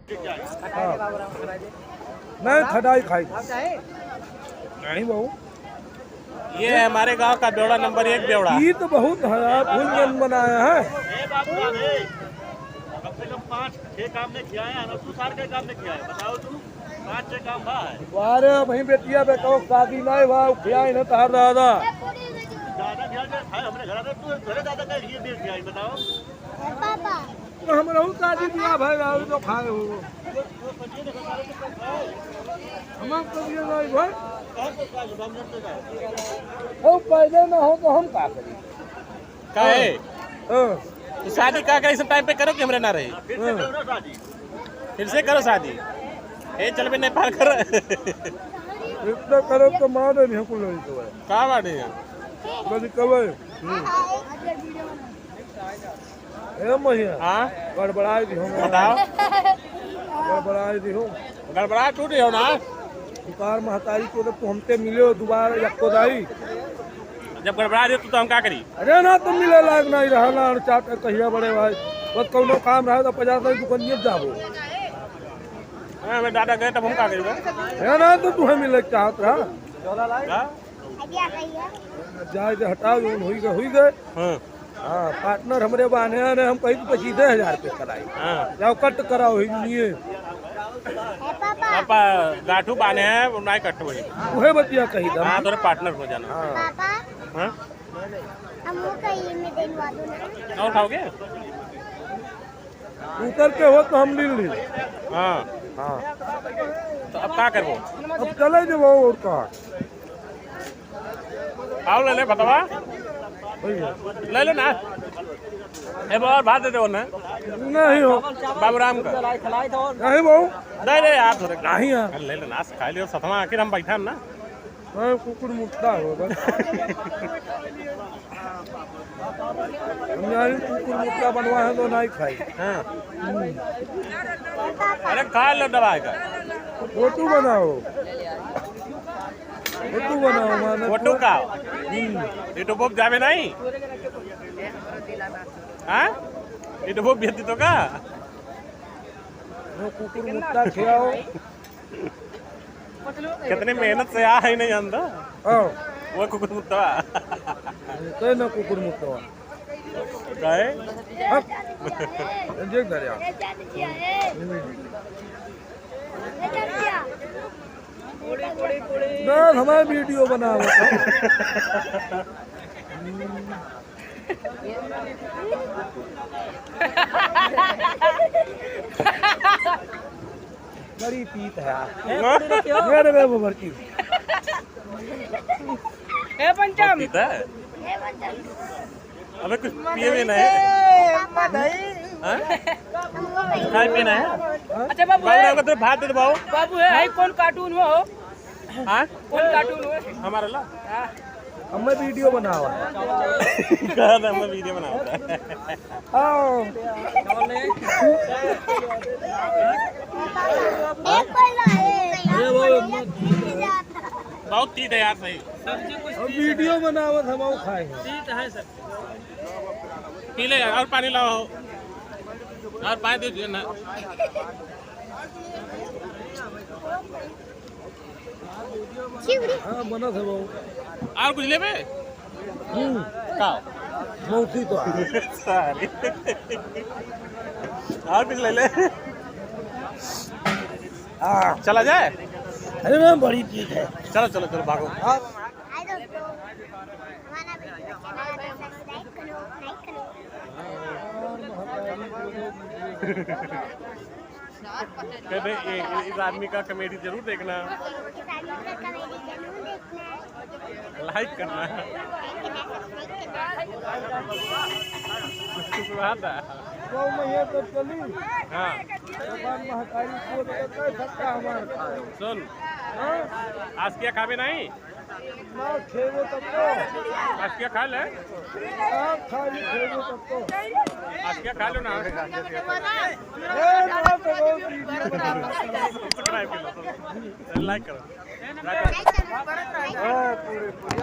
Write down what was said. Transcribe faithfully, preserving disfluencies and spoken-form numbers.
हाँ। नहीं, खटाई खाई। नहीं बहू। ये है हमारे गांव का बेवड़ा, नंबर एक बेवड़ा। ये तो बहुत है यार, फुल जन बनाया है। ए बाबू, अबे, कम से कम पाँच छह काम नहीं किया है, अनंत सार के काम नहीं किया है, बताओ तू, पाँच छह काम बा है। अरे भाई, बेटिया बेटवा शादी नहीं हुआ, खिया ही ना तार दादा। ज्यादा ध्यान दे, खाए हमरे घर आते, तू घरे ज्यादा कर लिए देख दिया, बताओ। पापा। तो हम रहू शादी बियाह भाई, और तो खाए हो। हम करिए नहीं भाई। वो पैदा ना हो तो हम का करी? काहे? हाँ। तो शादी का करे, सब टाइम पे करो कि हमरे ना रहे? हाँ। फिर से करो शादी। ए, चल बे, नेपाल कर। इतना करो तो मार दे, नहीं कुल नहीं तो है। का बात है? बस कब है? हम्म। ए मैया। हाँ? गड़बड़ाई दिहो। बताओ। गड़बड़ाई दिहो। गड़बड़ा तू दिहो ना। पुकार महतारी को, तू हमसे मिले हो दोबारा यक्को दाई। जब गड़बड़ा दिहो, तू तो हम का करी? अरे ना, तुम मिले लायक नहीं रहा ना, चाहते कहिया बड़े भाई। बस कौनो काम रहा तो पचास साल दुकानिए जाबो। हाँ, मैं दादा गए तब हम का करी बे? अरे ना, तो तू हमें मिले चाहत रहा। हाँ? जाए दे, हटाओ, जौन हुई गए, हुई गए। हाँ। हाँ, पार्टनर हमरे बाने आने, हम कहीं तो पच्चीस हजार पे कराई। हाँ। जाओ कट कराओ, ही नहीं है। पापा, गाठू बाने हैं, वो नहीं कट हुई। वही बतिया कही था। हाँ, तोरे पार्टनर हो जाना। हाँ। पापा, हाँ? हम वो कहिए में देनवा दो ना। और खाओगे? उतर के हो तो हम ले ली। हाँ। हाँ। तो अब का करबो? अब चले जब और का। आओ ले ले भतवा। ले ले ना। ए बाबा, भात दे दे ना। नहीं हो। बाबूराम का। नहीं बाबू। दे दे यार थोड़े। नहीं यार। ले ले ना, खा लियो सतवा, आखिर हम बैठा ना। हाँ, कुकुर मुत्ता हो बस। हम यहाँ कुकुर मुत्ता बनवा है तो नहीं खाई। हाँ। हम्म। अरे खा लो दवाई का। फोटो बनाओ। फोटो बनाओ, मानव फोटो को। का? हम्म। YouTube पे जावे नहीं? हाँ? YouTube पे भेज दी तो का? वो कुकुर मुत्ता खिलाओ। कितनी मेहनत से आ है नहीं अंदर। हाँ। वो कुकुर मुत्ता। तो ना कुकुर मुत्ता। काहे? हाँ। देख दरिया। बस हमारा वीडियो बनाओ। बड़ी तीत है यार। हाँ? मेरे में वो भरती। ए पंचम। पीता है? अबे कुछ पिए भी नहीं। हाँ? कुछ खाए पिए नहीं? अच्छा बाबू, बाबू, है? राम का तेरे भात दे दे बाबू। बाबू है, है कौन कार्टून हो? हाँ? कौन कार्टून हो? हमारा ला? हाँ। हमें वीडियो बनावा। कहा था हमें वीडियो बनावा था। आओ। बहुत तीत है यार, सही। अब वीडियो बनावत हम, आओ खाए। तीत है सर। पी ले और पानी लाओ, और पानी दे दीजिए ना। हाँ, बनत है बाबू। और कुछ लेबे? हम्म। का? मौसी तो आ। सारे। और कुछ ले ले। हाँ। चला जाए? अरे मैम, बड़ी चीज है। चलो, चलो, चलो, भागो। हाँ। हाय दोस्तों, हमारा वीडियो अच्छा लगा तो सब्सक्राइब करो, लाइक करो। कहते हैं, "ए-, ए-, इस आदमी का कॉमेडी जरूर देखना।" इस आदमी का कॉमेडी जरूर देखना। लाइक करना। लाइक करना, सब्सक्राइब करना। सुना था। तो मैं ये तो चली। हाँ। भगवान महतारी को तो कर सकता हमारे। सुन। हाँ? आज क्या खाबे नहीं? ना खेबो तब तो। आज क्या खा ले? आप खा ले, खेबो तब तो। आज क्या खा लो ना? ए, ना तो वो वीडियो बना लो। सब्सक्राइब कर लो। लाइक करो। लाइक करो। हाँ, पूरे, पूरे।